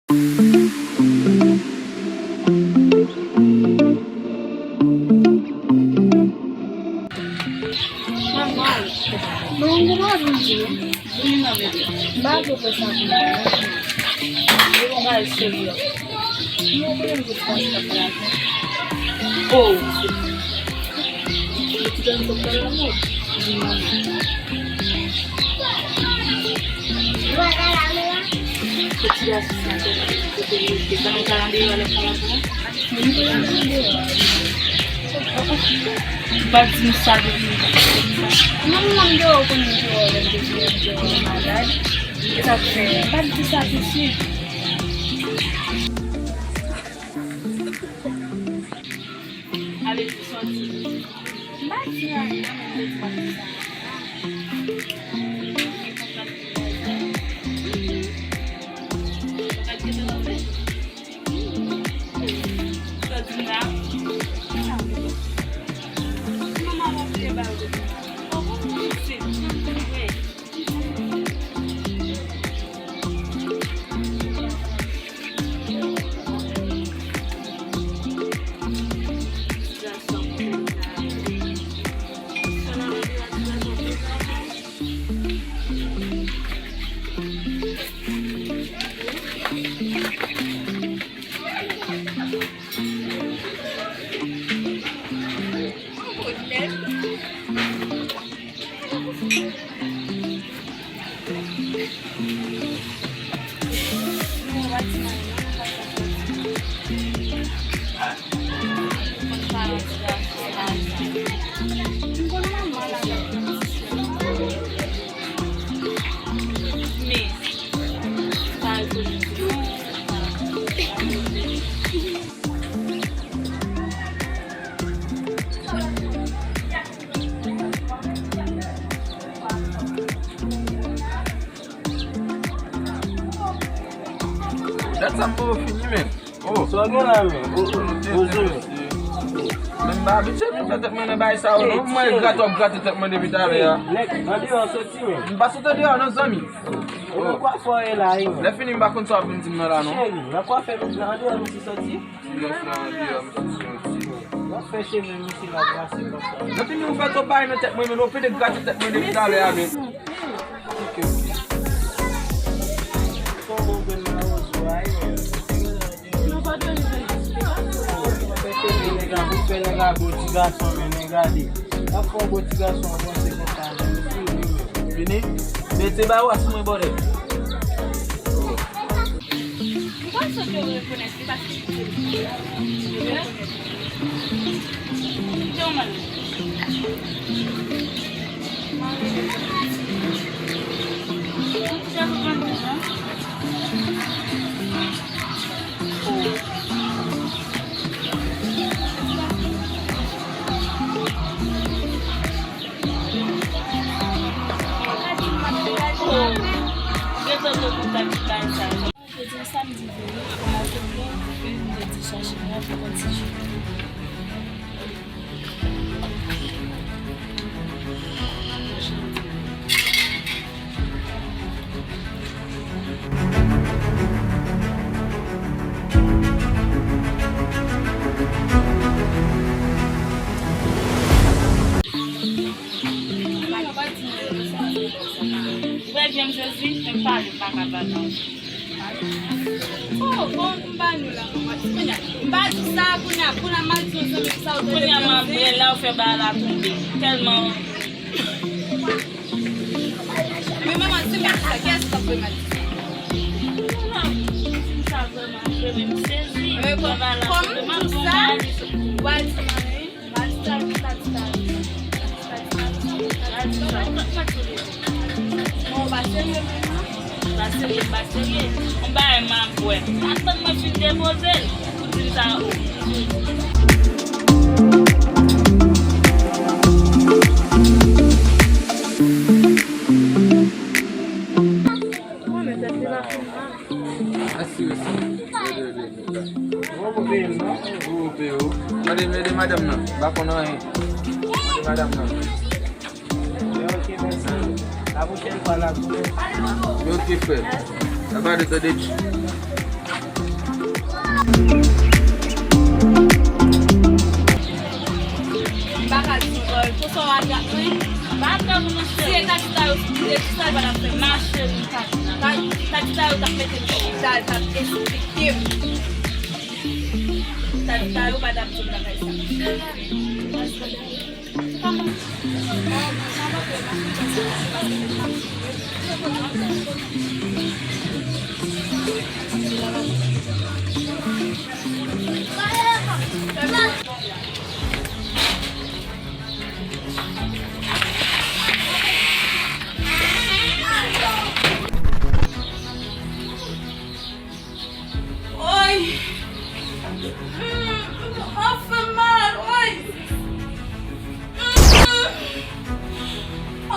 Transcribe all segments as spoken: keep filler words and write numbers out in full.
Mwen gen bagay pou m di w. Vini nan men mwen. M pa vle fè sa pou mwen. Yo, yon bagay serye. Mwen konnen m vle fè sa pou lajan. Oh, se. Yo ti dan doktè la non. Vini nan men mwen. Kote ti gason sa te, kote li te, pa nan kalandriye lè pa la. Ou pa di m sa depi. Non, non, m deyò, ou konnen m deyò, lè m te di w m deyò, m malad. E sa k fè, m pa t di sa tousuit. Ale, sòti. M pa di anyen, non, men m te di w m ap di sa. Sa di m la. Manman, mwen vle ba yo. Oh, se vre. Dat sa m poko fini, men. Oh. Sa w gen la, men? Oh, oh, oh, oh. Men m pa abitye pou fè tèt mwen nan bagay sa yo, non. Mwen grate, w ap grate tèt mwen depi talè a. Nèg, andeyò soti, men. M pa sot andeyò, non, zanmi. Oh, nan kwafè w ye la, wi, men. Lè fini, m pa konn sa w ap vin di m nan la, non. Cheri, nan kwafè, nan andeyò, misye soti. Silans la, andeyò, misye soti. W ap fè cheve misye la brase konsa. Nan fini, ou fè twòp bagay nan tèt mwen, men ou pede grate tèt mwen depi talè a, men. Ok, ok. Fò bon grenn mawozo a, wi. Fè cheve nèg la, pou fè nèg la gwo ti gason, men nèg gade. W ap fè yon gwo ti gason avanse konsa, men. Fini? Mete ba w sou mwen, bòdè. M panse ke yo rekonèt li paske li te rekonèt li. Li te yon mann. Gen tan ke kontak bagay sa yo. Jodi a samdi vre wi, kòm a te byen fè, m te di chache mwen pou kontinye. Ou wè, Jezi, men pale, m pa ka pale. Oh, bon, m ba nou la, manman. Kounye a, m ba di sa, kounye a, kounye a, m al di yon zanmi m sa, ou tande. Kounye a, m ap byen la, ou fè bagay la tonbe. Tèlman. Men manman, si m di sa, kiyès k ap vle m al di sa? Non, non, si m sa vrèman vre, men m sezi. Fè bagay la tonbe, m ap pran bagay li. Ou al di manman. Ba serye, ba serye. Yon bagay m ap wè. Atann mwen fin depoze l pou di l sa. Mèsi, mèsi. Mwen peye l, non? Ou peye w. Mande, mande madanm nan. M pa konn anyen. Mande madanm nan. Men ok, mèsi. La pwochèn fwa, n ap goumen. Men ok, frè. N ap pale, tande, tchou. Tati Tayou, se pou tati Tayou pa t ap fè m sa. Ma chérie, Tati. Ta-, tati Tayou t ap mete m lopital, t ap esplike m. Tati Tayou pa t ap di m bagay sa. Oy! Mm, m fè mal, oy! Mm.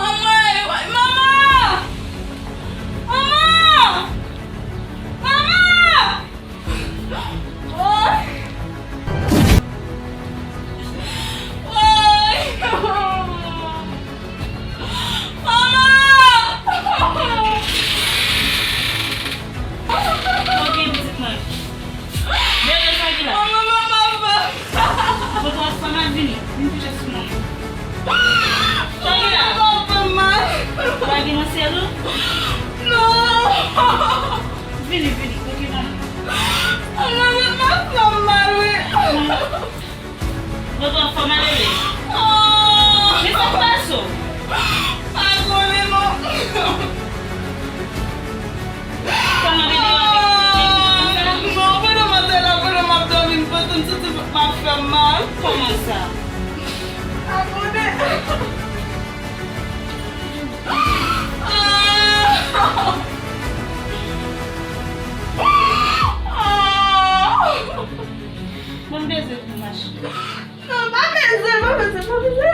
Anmwey, oy, manman! Manman! Manman! Oy! Oy! Manman! Ok, pitit mwen. Bebe, sa ki la? Manman, manman, manman! Foto a fè mal, vini. Vin kouche sou mwen. Sa ki la? Manman, manman! Ou pa gen nan syèl ou? Non! Vini, vini, ok, manman. Manman, manman, fè m mal, wi. Tonton, fò m ale, wi. Oh! Men sa k pase w? Pa konnen non. Kòman bebe w ap eksplike konsa? Non, pandan m ap la, pandan m ap dòmi, m panse m santi m ap fè mal. Kòman sa? Pa konnen. Ah! Ah! Ban m beze pou m, ma chérie. Non, pa beze, pa beze, pa beze.